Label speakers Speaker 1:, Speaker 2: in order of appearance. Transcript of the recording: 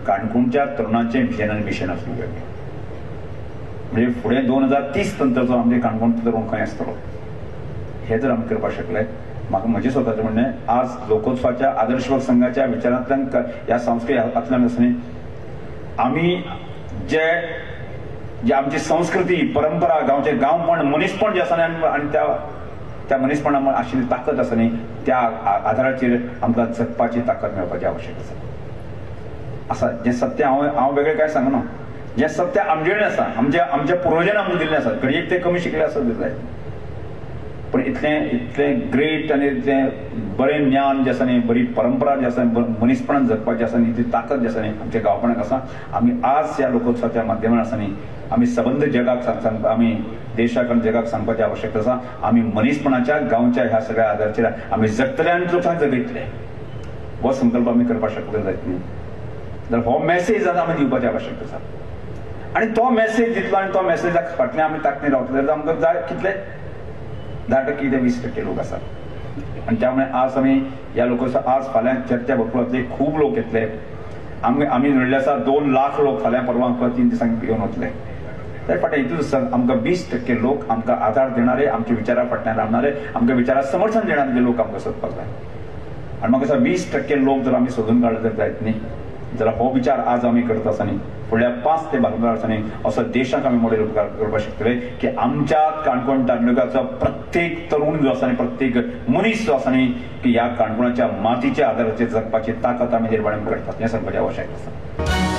Speaker 1: काणकोणच्या तरुणांचें विजन आनी मिशन आसूंक जाय. म्हणजे फुडें 2030 नंतरचो आमचे काणकोण तरुण खंय आसतलो हे जर आमी करपाक शकले, म्हाका म्हजें स्वताचें म्हणणें आज लोकोत्सवाच्या आदर्श युवक संघाच्या विचारांतल्यान ह्या संस्कृती हातल्यान आसा न्ही, आमी जे जे आमची संस्कृती परंपरा गांवचें गांवपण मनीसपण जें आसा न्ही आनी त्या त्या मनीसपणा आशिल्ली ताकद आसा न्ही त्या आधाराचेर आमकां जगपाची ताकद मेळपाची आवश्यक आसा. आसा जें सत्य हांव वेगळें कांय सांगना, जें सत्य आमचें आसा, आमच्या आमच्या पुर्वजांनी आमकां दिल्लें आसा, घडयेक ते कमी शिकले आसत जाय, पण इतलें इतलें ग्रेट आनी इतलें बरें ज्ञान जें आसा न्ही, बरी परंपरा जी आसा, मनीसपणान जगपाची आसा न्ही, ती ताकद जी आसा न्ही आमच्या गांवपणाक आसा. आमी आज ह्या लोकोत्सवाच्या माध्यमान आसा न्ही आमी सबंद जगाक आमी देशाक आनी जगाक सांगपाची आवश्यकता आसा. आमी मनीसपणाच्या गांवच्या ह्या सगळ्या आधाराचेर आमी जगतले आनी लोकांक जगयतले हो संकल्प आमी करपाक शकले जायत न्ही. जाल्यार हो मॅसेज आज आमी दिवपाची आवश्यकता आसा आनी तो मॅसेज दितलो आनी तो मॅसेजा फाटल्यान आमी ताकदीन रावतले जाल्यार आमकां जाय कितले 10% ते 20% लोक आसात. आनी त्यामुळे आज आमी ह्या लोकोत्सव आज फाल्यां चर्चा भरपूर जातली, खूब लोक येतले. आमी आमी म्हणलें आसा 2 लाख लोक फाल्यां परवां 3 दिसांक येवन वतले. त्या फाटल्यान हितून आमकां 20% लोक आमकां आधार देणारे, आमच्या विचारा फाटल्यान रावणारे, आमकां विचारा समर्थन देणारे जे लोक आमकां सोदपाक जाय. आनी म्हाका दिसता 20% लोक जर आमी सोदून काडले तर जायत न्ही, जाल्यार हो विचार आज आमी करता आसा न्ही फुडल्या 5 ते 12 वर्सांनी असो देशाक आमी मॉडेल उपकार करपाक शकतले की आमच्या काणकोण तालुक्याचो प्रत्येक तरुण जो आसा न्ही, प्रत्येक मनीस जो आसा न्ही की ह्या काणकोणाच्या मातीच्या आधाराचेर जगपाची ताकद आमी निर्माण करतात हें सांगपाचें आवश्यक आसा.